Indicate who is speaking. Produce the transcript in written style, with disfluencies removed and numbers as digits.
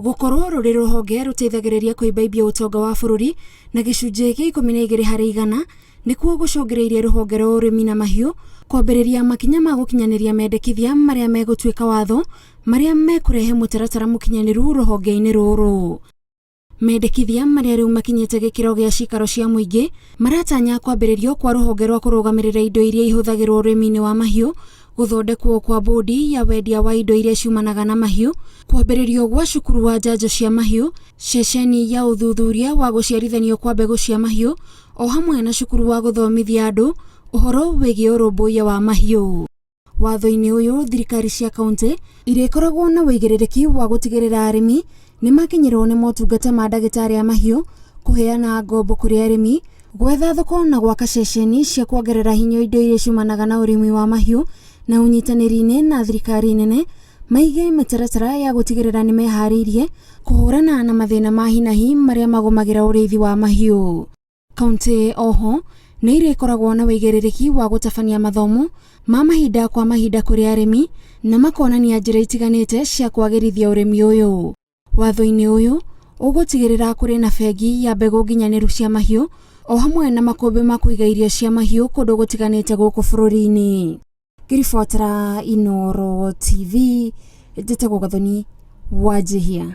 Speaker 1: Gũkorwo rũrĩ rũhonge rũteithagĩrĩria kũimbaimbia ũtonga wa bũrũri na gĩcunjĩ gĩa 12 harĩ igana nĩkuo gũcũngĩrĩirie rũhonge rwa ũrĩmi na mahiũ kwambĩrĩria makinya ma gũkinyanĩria mendekithia marĩa megũtuĩka watho marĩa mekũrehe mũtaratara mũkinyanĩru rũhonge-inĩ rũrũ. Mendekithia marĩa rĩu makinyĩte gĩkĩro gĩa ciikaro cia mũingĩ maratanya kwambĩrĩrio kwa rũhonge rwa kũrũgamĩrĩra indo iria ihũthagĩrwo ũrĩmi-inĩ wa mahiũ, gũthondekwo kwa bũndi ya wendia wa indo iria ciumanaga na mahiũ, kwambĩrĩrio gwa cukuru wa njanjo cia mahiũ, ceceni ya ũthuthuria wa gũciarithanio kwa mbegũ cia mahiũ, o hamwe na cukuru wa gũthomithia andũ ũhoro wĩgiĩ ũrũmbũiya wa mahiũ. Watho-inĩ ũyũ, thirikari cia kauntĩ irĩkoragwo na ũigĩrĩrĩki wa gũtigĩrĩra arĩmi nĩ makinyĩrwo nĩ motungata ma ndagĩtarĩ a mahiũ, kũheana ngombo kũrĩ arĩmi, gwetha thoko na gwaka ceceni cia kuongerera hinya indo iria ciumanaga na ũrĩmi wa mahiũ na ũnyitanĩri-inĩ na thirikari nene maige mĩtaratara ya gũtigĩrĩra nĩ meharĩirie kũhũrana na mathĩna ma hinahi marĩa magũmagĩra ũrĩithi wa mahiũ. Kauntĩ oho nĩ irĩkoragwo na wĩigĩrĩrĩki wa gũtabania mathomo ma mahinda kwa mahinda kũrĩ arĩmi na makonania njĩra itiganĩte cia kwagĩrithia ũrĩmi ũyũ. Watho-inĩ ũyũ ũgũtigĩrĩra kũrĩ na bengi ya mbegũ nginyanĩru cia mahiũ o hamwe na makũmbĩ ma kũiga irio cia mahiũ kũndũ gũtiganĩte gũkũ bũrũri-inĩ. Ngĩribotera Inooro TV, njĩtagwo Gathoni Wanjihia.